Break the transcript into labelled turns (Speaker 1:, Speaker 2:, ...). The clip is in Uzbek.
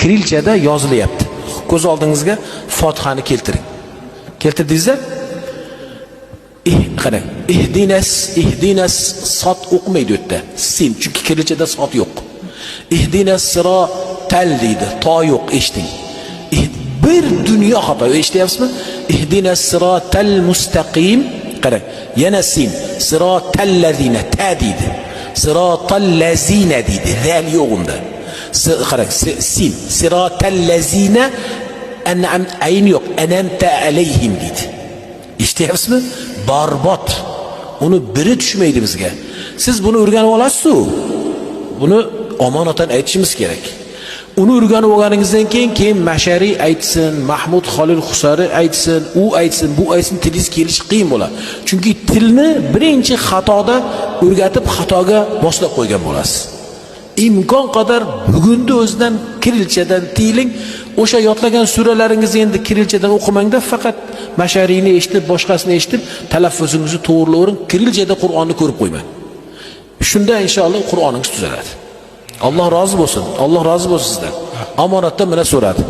Speaker 1: Kirilchada yozilyapti. Ko'z oldingizga Fotihani keltiring. Keltirdingizda? Qarang. Ihdinas, ihdinas, sot o'qimaydi u yerda. Sin, chunki kirilchada sot yo'q. Ihdinas sirotal deydi. To yo'q, eshiting. Bir dunyo xato. Eshityapsizmi? Ihdinas sirotal mustaqim. Qarang, yana sin. Sirotallazina ta deydi. Sirotallazina deydi. Zal yo'q unda. Qarang, sin. Sirotallazina an'am, ayn yo'q. An'amta alayhim deydi. Eshityapsizmi? Barbod. Uni biri tushmaydi bizga. Siz buni o'rganib olasiz-ku. Buni omonatan aytishimiz kerak. Uni o'rganib olganingizdan keyin Mashariy aytsin, Mahmud Xolil Husari aytsin, u aytsin, bu aytsin, tilingiz kelishi qiyin bo'ladi. Chunki tilni birinchi xatoda o'rgatib, xatoga moslab qo'ygan bo'lasiz. Imkon qadar bugunni o'zidan kirilchadan tiyiling. O'sha yodlagan suralaringizni endi kirilchadan o'qimangda, faqat Mashariyni eshitib, boshqasini eshitib, talaffuzingizni to'g'rilavering, kirilchada Qur'onni ko'rib qo'ymang. Shunda inshaalloh Qur'oningiz tuzaladi. Alloh rozi bo'lsin. Alloh rozi bo'lsin sizdan. Omonatdan mana so'radi.